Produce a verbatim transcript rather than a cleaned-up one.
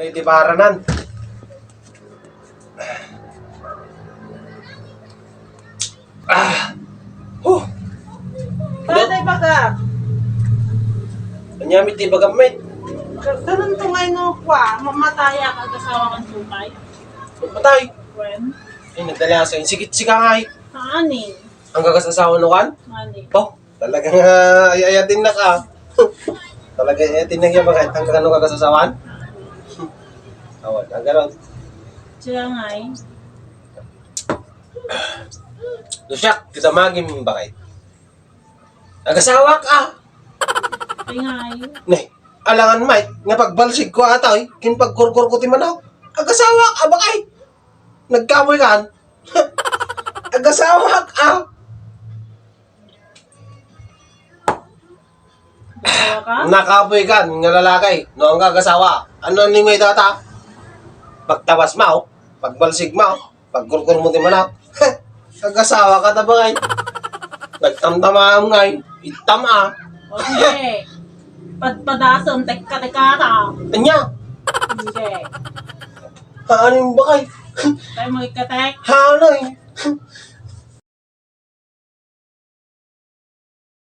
Iti baranan. Ah. Huh. Tatay baga. Anya mi ti bagam, met? Ganun to ngay no kwa, mamatayak ag-asawa kan supay. Matay. Wen. Ay, nagdalasan. Sigit sika ngay. Ani? Ang kagas-asawa no kan? Ani? Oh, talaga nga ay-ayatin na ka. Talaga ay-ayatin na ka, bakit? Ang kagano kagas-asawan? Awan, ang ganon. Siya ngay. No siak, ti damagim, bakit? Agasawak, ah! Ay, ngay. Ne, alangan, Mike, nga pagbalsigko ata, eh, kin pagkurkurko ti manok. Agasawak, ah, bakit? Nagkapoy kan? Agasawak, ah! Agasawak, ah? Nakapoy kan nga lalaki. No, ang agasawak. Ano ni may data? Pagtabas mo, pagbalsig mo, pagkurkur mo ti manok. Agasawak ka, tabangay. Nagtamtamam ngay. Itam, ah. O, sige. Padpadasen, tekka-tekka ta. Anya? Sige. Haanin bakay? Tayo mo ikatek. Hanay.